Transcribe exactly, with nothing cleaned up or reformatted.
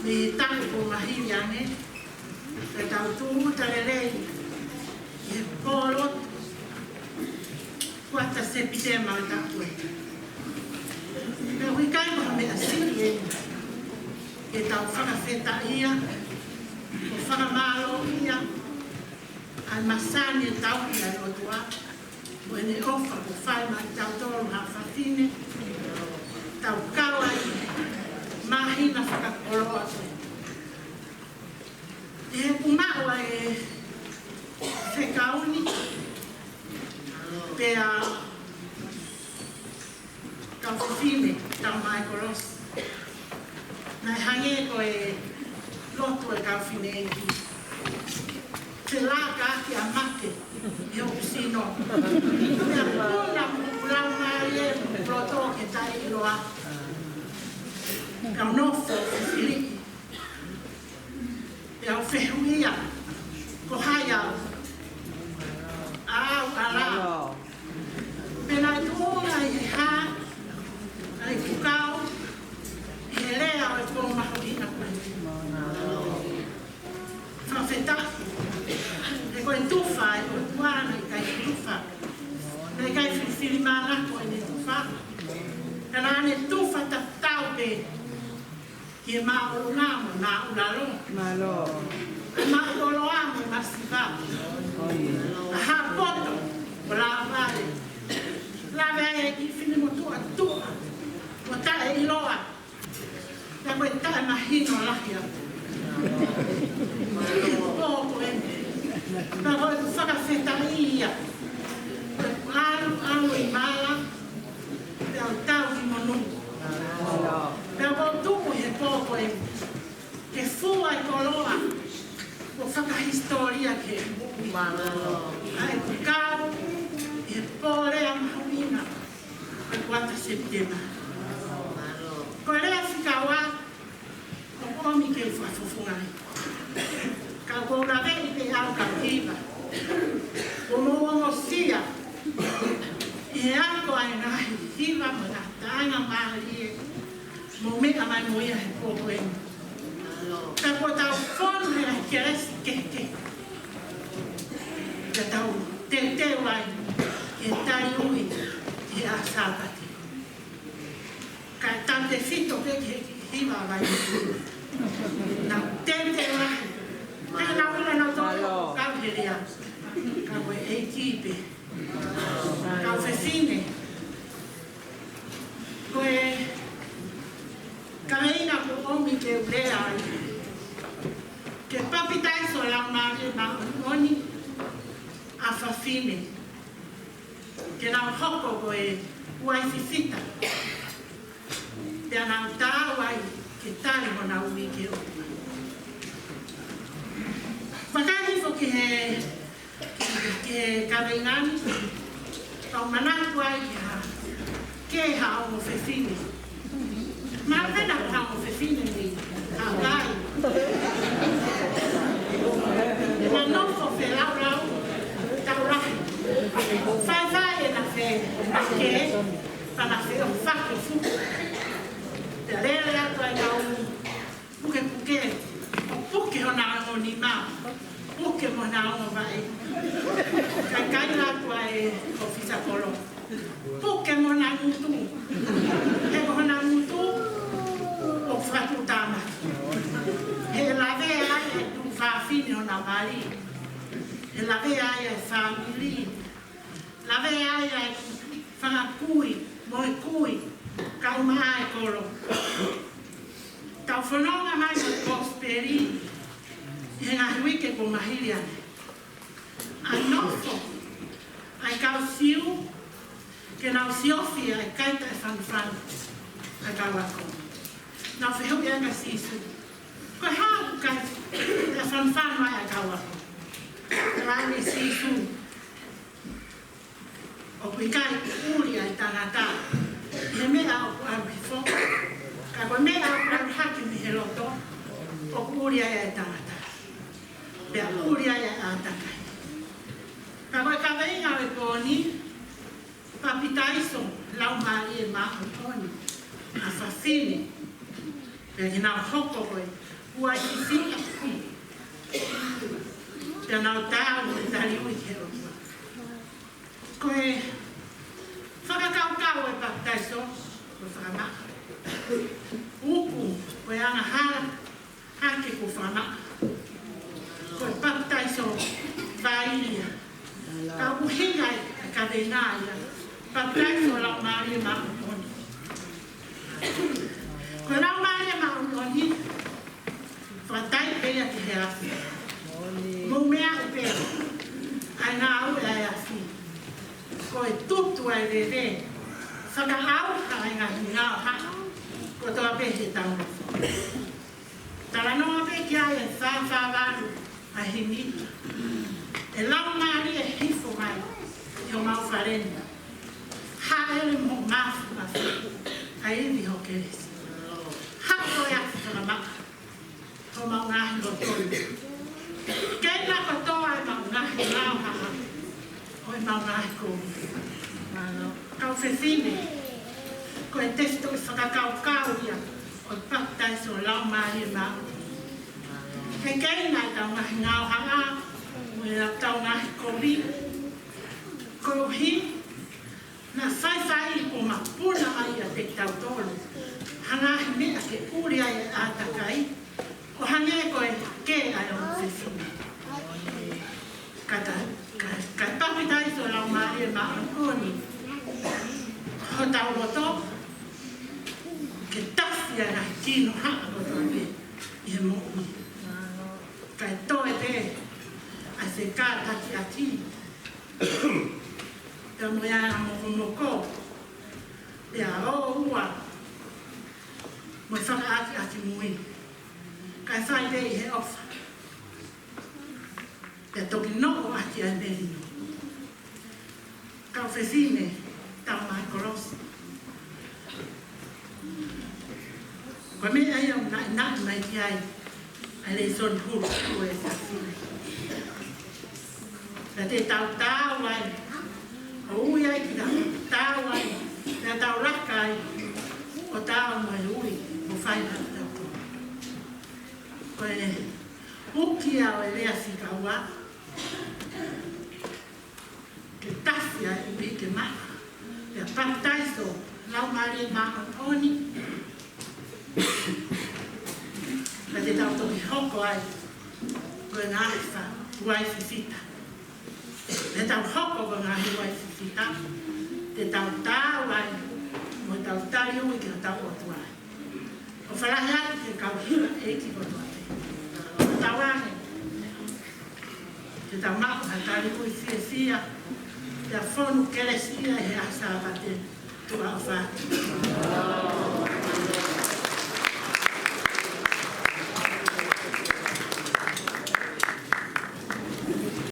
ʻI he taʻu kuo maliu ange, pea tau tūʻuta lelei ʻi he pō lotu, kuata Sepitema ʻo e taʻu ko ē. Pea ʻoku ʻikai ko ha meʻa siʻi eni ke tau fakafetaʻia, ʻo fakamālōʻia ʻa e masani ʻe tau ia ʻe ʻOtua, mo ʻene ʻofa kuo fai maʻa kitautolu ha fafine, tau kau ai māhina fakakoloa ko ē. ʻI heʻeku maʻu ʻa e fekau ni, pea kau fefine, tau mai kolosi. Naʻe hangē ko e lotu ʻa e kau fineʻeiki. Te laka ki a mate, ʻi hoku sino. Pea puna mo hoku laumālie mo hoku loto ke taʻeʻiloa. Kau nofo fifiliʻi. Pea u fehuʻia, ko hai au? ʻA au ʻa la. Pea naʻe tuʻunga ʻi he hā ʻa e kukau, ʻi he lea ʻo e kō mahuʻinga ko ē. Fakafetaʻi. He ko e tufa ʻa e ʻOtua, naʻe ʻikai tufa. Naʻe ʻikai filifilimānako ʻene tufa. Ka naʻa ne tufa tatau pē ki he māʻolunga mo e māʻulalo. Mālō. ʻA e māʻulalo mo e masiva. ʻA Haʻapoto mo Laumālie. Lave ai e kiʻi finemotuʻa tuʻa mo taʻeʻiloa. Pea ko e taʻemahino lahi atu. Pō ko eni. Pea ko ʻeku fakafetaʻi ia. Pea ʻalu, ʻalu ʻi mala. Pea u tau ki monū. Pea u tuʻu ʻi he pō ko eni ke fua e koloa, ʻo fakahisitōlia ki he ʻaho ni. ʻA ʻeku kau ʻi he pō lea mahuʻinga ʻa e kuata Sepitema. Ko e lea fika ua, ʻoku ou ʻomi ke u fakafofongaʻi. Ka ʻoku ou laveʻi pē au kau hiva. ʻOku mou ongosia ʻi he ako ʻa e ngaahi hiva mo e ngaahi taʻanga mālie, mou meʻa mai mo ia he pō ko eni. Ka kuo tau fonu he ngaahi kelesi kehekehe. Ka tau teuteu ai ke tali ui ʻi he ʻaho Sāpate. Ka tau tefito pē ki he hiva vai. Nau teuteu lahi. Ka nau ʻilo nautolu kau he lea. Ka ko e ʻEiki pē. Kau fefine. Ko e kaveinga ʻoku ou ʻomi ke u lea ai. Ke papitaiso Laumālie Māʻoniʻoni ʻa fafine. Ke nau hoko ko e uaifi fita. Pea nau taau ai ke tali honau ui ki he ʻOtua. Vakai hifo ki he, ki he kaveinga ni, ʻoku ou manatu ai ki ha, ki ha ongo fefine. Mahalo pē naʻa ku ha ongo fefine ni, ha kai. Naʻa nofo felaulau, tau lahi. Faifai ʻena fe, ke, pana fe o fake fuku. Te lele atu ai kau pukepuke, ʻo puke hona ongo nima, puke mo hona ongo vaʻe. Kae kaila atu ai ʻo fisa kolo. Puke mo hona ngutu. He ko hona ngutu, ʻoku fakatuʻutāmaki. He lavea ai e tuofāfine ʻo hona mali. He lavea ai e fāmili. Lavea ai e fanga kui, mo e kui, kau mai e kolo. Tau fononga mai mo e kosipeli, ʻi he ngaahi uike kuo maliu ange. ʻA e nofo ʻa e kau Siu, ke nau siofi ʻa e kai taʻefanofano ʻa e kau ako. Nau fehuʻi ange kia Sīsū, ko e hā ʻoku kai taʻefanofano ai ʻa e kau ako? Talaange ʻe Sīsū, ʻoku ʻikai ʻuli ʻa e tangata ʻi he meʻa ʻoku ʻalu hifo, ka ko e meʻa ʻoku ʻalu hake mei he loto, ʻoku ʻuli ai ʻa e tangata. Pea ʻuli ai ʻa e ʻātakai. Ka ko e kaveinga ʻo e pō ni, papitaiso Laumālie Māʻoniʻoni ʻa fafine. Pea ke nau hoko ko e Ua i si. Pea nau taau mo e taliui ki he ʻOtua. Ko e fakakaukau ʻo e papitaiso, ko e fakamaʻa. ʻUku, ko e angahala hake kuo fakamaʻa. Ko e papitaiso fāʻili ia. Ka ʻuhinga ʻa e kaveinga ia, papitaiso Laumālie Māʻoniʻoni. Ko e Laumālie Māʻoniʻoni, fakataipe ia ki he afi. Mou meaʻi pē ʻa e ngāue ʻa e afi. Ko e tutu ʻa e veve, fakaʻauha ʻa e ngaahi ngaohaʻa kotoa pē he tau. Talanoa pē ki ai e fā fā valu ʻa e himi. ʻE Laumālie, hifo mai ki homau fale ni. Hāʻele mo mafu mafu ʻa e ivi ho kelesi. Haʻu ko e afi fakamaʻa homau ngaahi loto ni. Keina kotoa ʻemau ngaahi ngaohaʻa, ʻo ʻemau ngaahi kovi. Kau fefine, ko e tefitoʻi fakakaukau ia ʻo e papitaiso Laumālie Māʻoniʻoni. Ke keina ʻetau ngaahi ngaohaʻa, mo ʻetau ngaahi kovi. Koeʻuhi naʻa faifai ʻo mapuna ai ʻiate kitautolu ha ngaahi meʻa ke ʻuli ai e ʻātakai, ʻo hangē ko e kē ʻa e ongo fefine. Ka ta, ka, ka papitaiso Laumālie Māʻoniʻoni hotau loto, ke tafi ʻa e ngaahi kinohaʻa kotoa pē ʻi he moʻui. Kae toe pē ʻa e fekau takiaki, pea mo e anga mokomoko, pea ʻoua mo e fakaʻakiʻakimui. Kae fai pē ʻi he ʻofa, pea toki noʻo ʻaki ʻa e melino. Kau fefine, tau mai kolosi. Ko e meʻa ia ʻoku naʻinaʻi mai ki ai ʻa e lēsoni hulu ʻo e fefine. Pea te tau taau ai, ʻo ui ai kita, taau ai, pea tau laka ai, ʻo taau mo e ui, ʻo fai ʻa e tau. Ko e uki ia ʻo e lea fika ua, ke tafi ʻa e ivi ke maʻa, pea papitaiso Laumālie Māʻoniʻoni, pea te tau toki hoko ai ko e ngaahi fa-, uaifi fita. Te tau hoko ko e ngaahi uaifi fita, te tau taau ai mo ʻetau taliui ki hotau ʻOtua. ʻOfa lahi atu ki he kau hiva ʻeiki kotoa pē. Tauange ke tau maʻu ha taliui fiefia, pea fonu kelesi ia he ʻaho Sāpate. Tuʻa ʻofa atu.